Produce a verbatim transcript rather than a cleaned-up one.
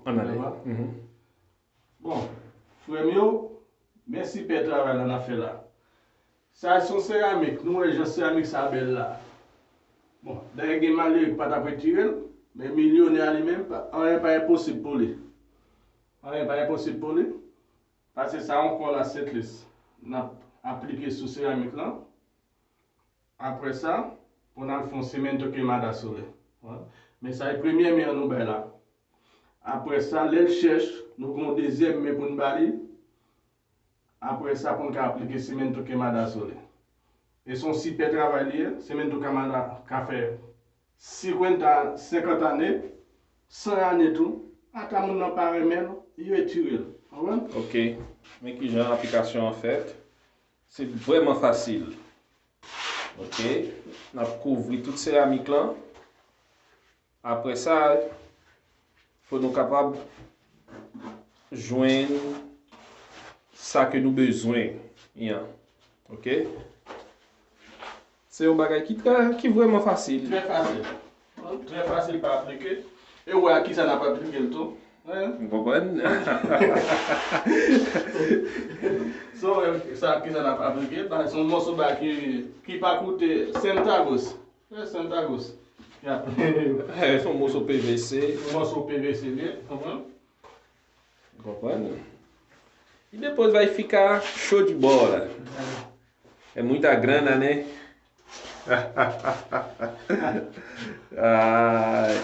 Ann ale. Mhm. Bon, frè m yo, men sipè travay la n ap fè la. Sa se yon seramik, nou wè jan seramik sa bèl la. Bon, dayè gen malere ki pa t ap retire l, men milyonè a li menm, pa- anyen pa enposib pou li. Anyen pa enposib pou li. Pase sa yon kòl a setlist n ap aplike sou seramik lan. Apre sa, pou n al fè yon cimento quemada sou li. Men sa e premye men an nou bay la. Apre sa, lè l chèch, nou gen yon dezyèm men pou n ba li. Apre sa, pou n ka aplike cimento quemada sou li. E se yon sipè travay li ye. Cimento quemada ka fè senkwanta, senkant ane, san ane tou. Ata moun nan pa renmen l, yo retire l. Konprann? Ok. Men kijan aplikasyon an fèt. Se vrèman fasil. Ok. N ap kouvri tout seramik lan. Apre sa, fò nou kapab jwenn sa ke nou bezwen an. Ok? Se yon bagay ki trè, ki vrèman fasil. Trè fasil. Trè fasil pa aplike. E ou wè a kisa n ap aplike l tou. Hein? Ou konprann? So, sa kisa n ap aplike? Ba, se yon mòso ba ki, ki pa koute centavos. Trè centavos. Y ap Se yon moso P V C. Yon mòso P V C li ye, konprann? Konprann? E depois vai ficar show de bola. É muita grana, né? Ai.